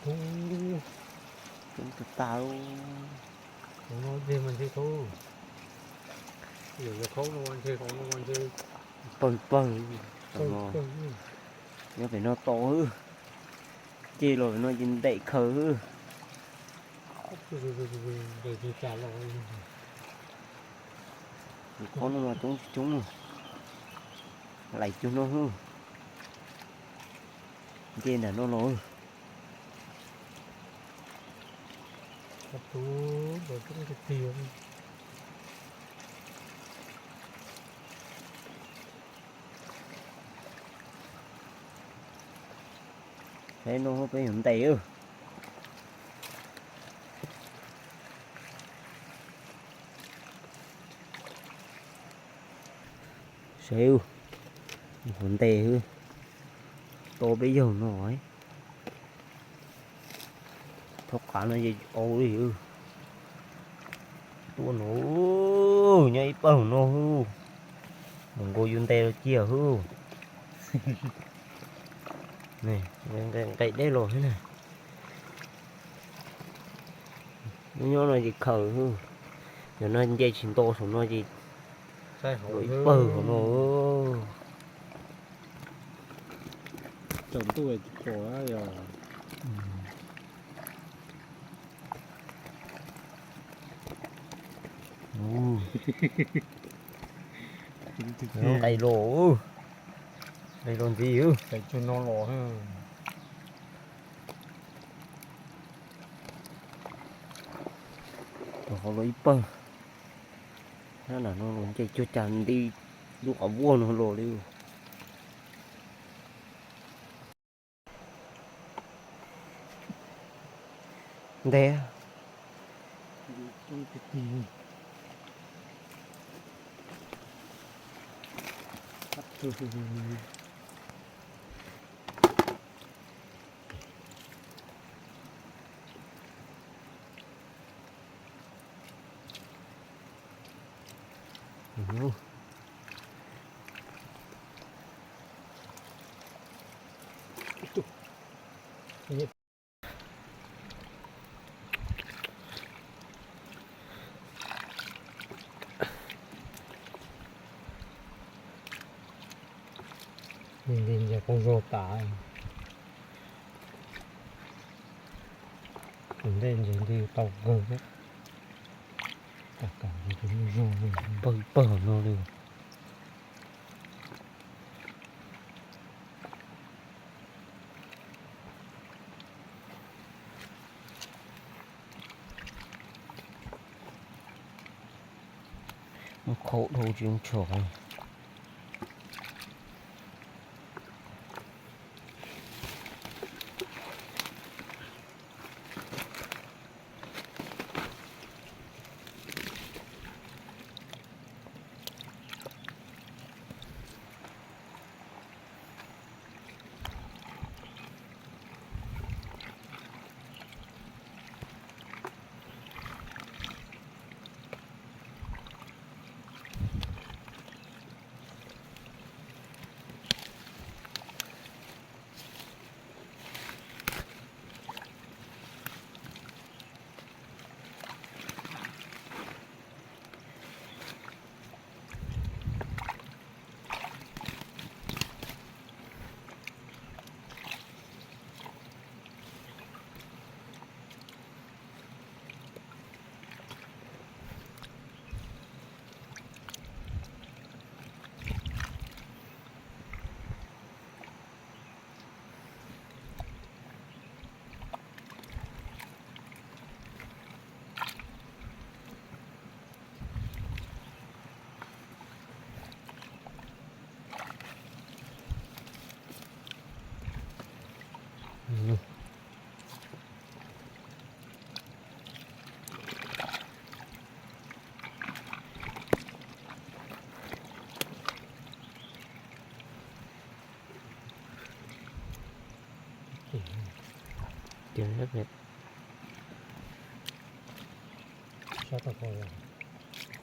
Coob tag tag. Qhov no ces mas ntshe thaub, yog yog thaub no ntshe qhov no ntshe pawg pawg. Nyob pem no to xwb, ces los pem no ces ntev khaws xwb. Qhov no mas coob tsis coob, lais cuag no xwb. Nce ntawm no los. Saib no peb yog ntes. Saib, qhov ntes xwb, to peb yaug no. Thaub qav no ces au li. Tuaj no, nyob ib pawg no xwb. Mus nkaus yus ntes los cia xwb. Nqes deb los xwb na. Nyob no ces khaws xwb. Yog no nce tsis nto saum no ces ib pawg saum no. Tsaus ntuj tsis pom yog. Nqes los, nqes los ntxiv. Qhov los ib pawg. Nyob nram no los nce cuag cas nti lub qhov vuag no los li. Ntev. Nti nti nce qaug zog tas. Tus ntej nce nti tau kawg thiab. Pawg pawg no li. Muab khaub dhau tsis zoo tshov.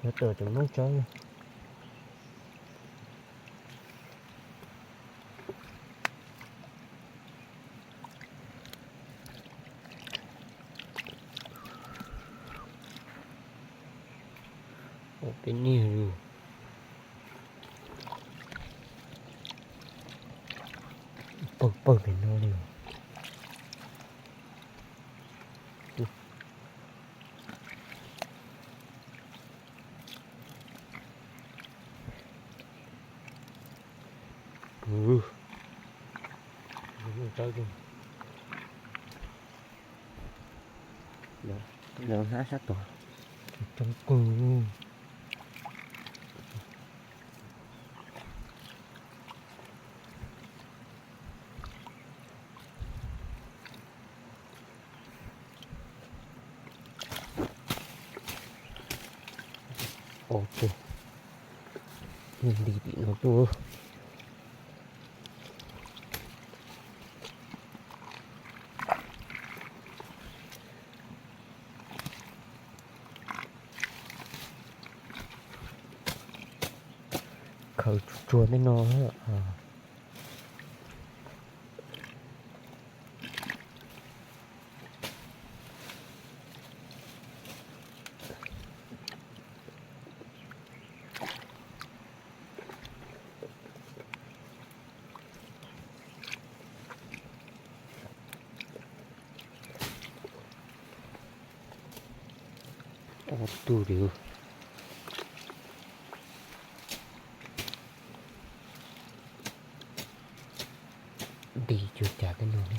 Nyob tau cov noob tsawb. Peb niag yus pawg pawg pem no li. Lawv hnab sab tod coob kawg. Ob tug nti tim no tuaj. Khaws tsuag tsuag tej no. Ob tug li. Nti cuag cas tej no li.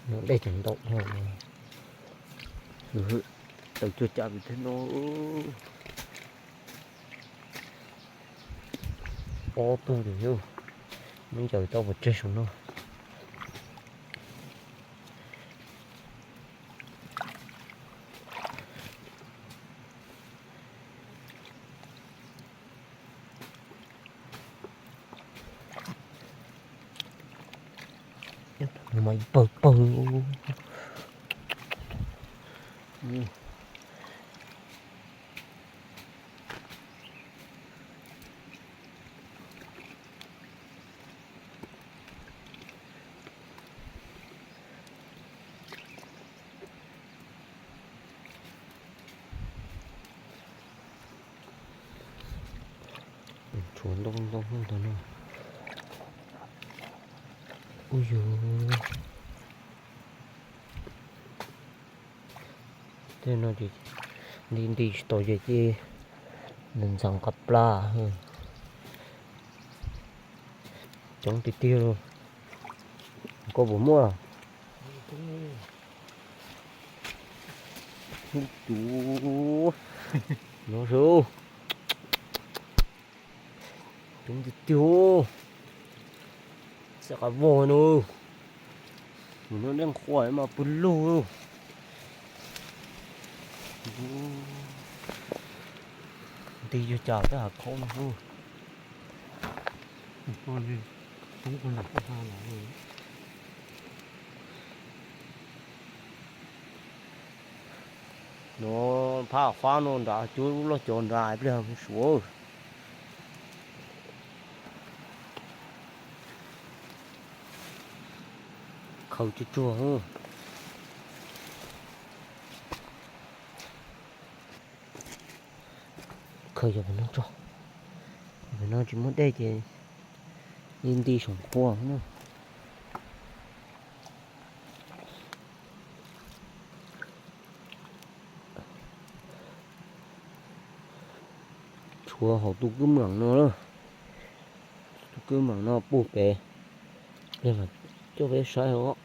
No dej tseem ntau. Tawm cuag cas pem tej no. Ob tug li, muab ncaws tau pov tseg saum no. Mas ib pawg pawg. Tshuav ntau ntau ntawm no. Ub yus, tej no ces nti nti tsis tau ces cia li ntxeev qab plab. Coob tiag tiag li. Koj puas muaj? Ub, cov no sub, coob tiag tiag. Xav qab vog no. Mus no dej nqhuav mas pw lug. Nti cuag cas tej hav khaub no. No phab qhuab no nrad, cov loj cov nrad pliag suav. Khaws tsuag tsuag. Khaws cov pem no tso. Pem no tsis muaj dej ces nti nti saum qhua na. Tshuav hauv tus kwj meem no, tus kwj meem no puag pem, pliag mas coj peb saib os.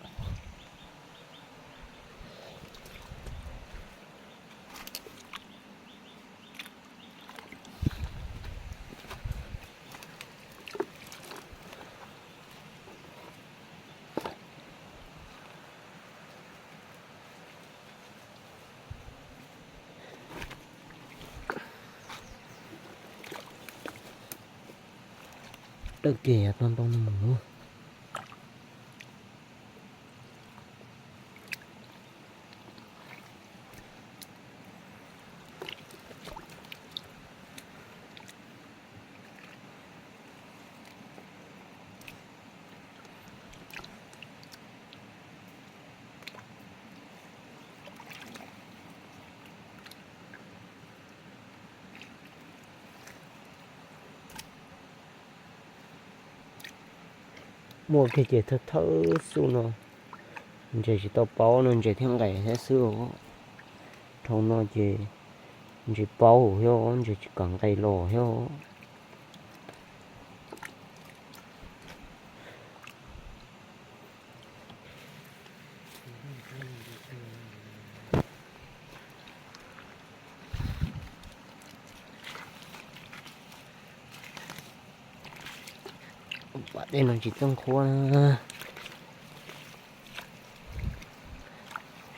Dawb kiag yav toj ntoo no mus. Muaj kiag ces thawj thawj xub no, ntses tsis tau paub no ntses thiaj nqaim thiab xwb os. Dhau no ces ntses paub thiab, ntses tsis kam nqaim los thiab. Pas dej no tsis txawj qhuav na.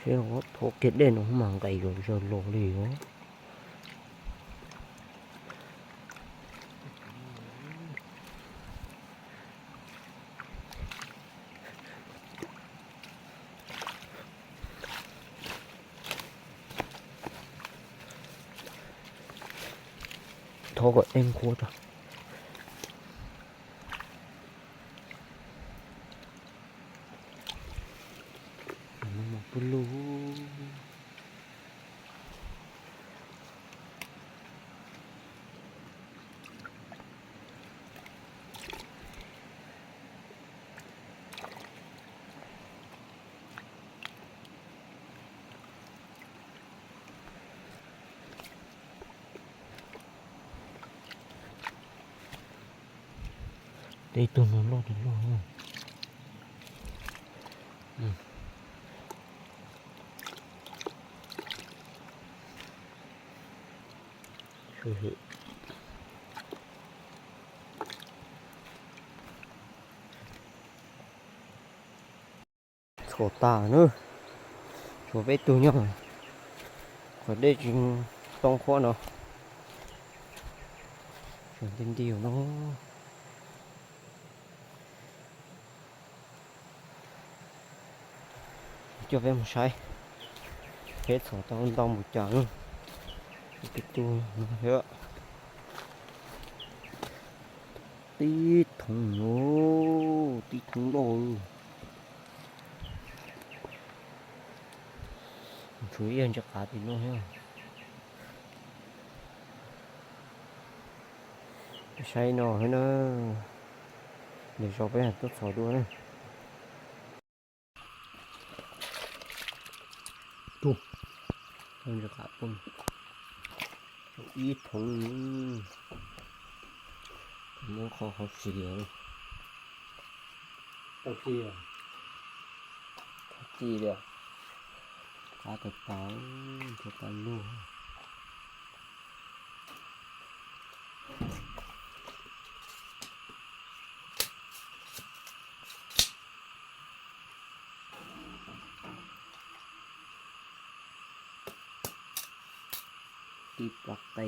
Seb thov kiag dej no mas nqaim yuav zaws los li os. Thov kom dej qhuav tso. Pw lug. Tej tug no loj li loj. Txhom tas na, tshuav peb tug nyob, qhov dej tsis tau qhuav no, tshuav nti nti no. Coj peb mus saib, peb txhom tau ntau npaum cas na. Peb tug no thiab. Tib thoov, tib thoov loj. Tshuav ib yam ntsis qav tim no thiab. Saib no thiab na, lwm zaus peb tuaj txhom dua na. Tus, ntsis qav poob, ib thoov, muab qhov hauv tsis li. Tsis li, qav tas tas, tas tas lug. Tib pab qe,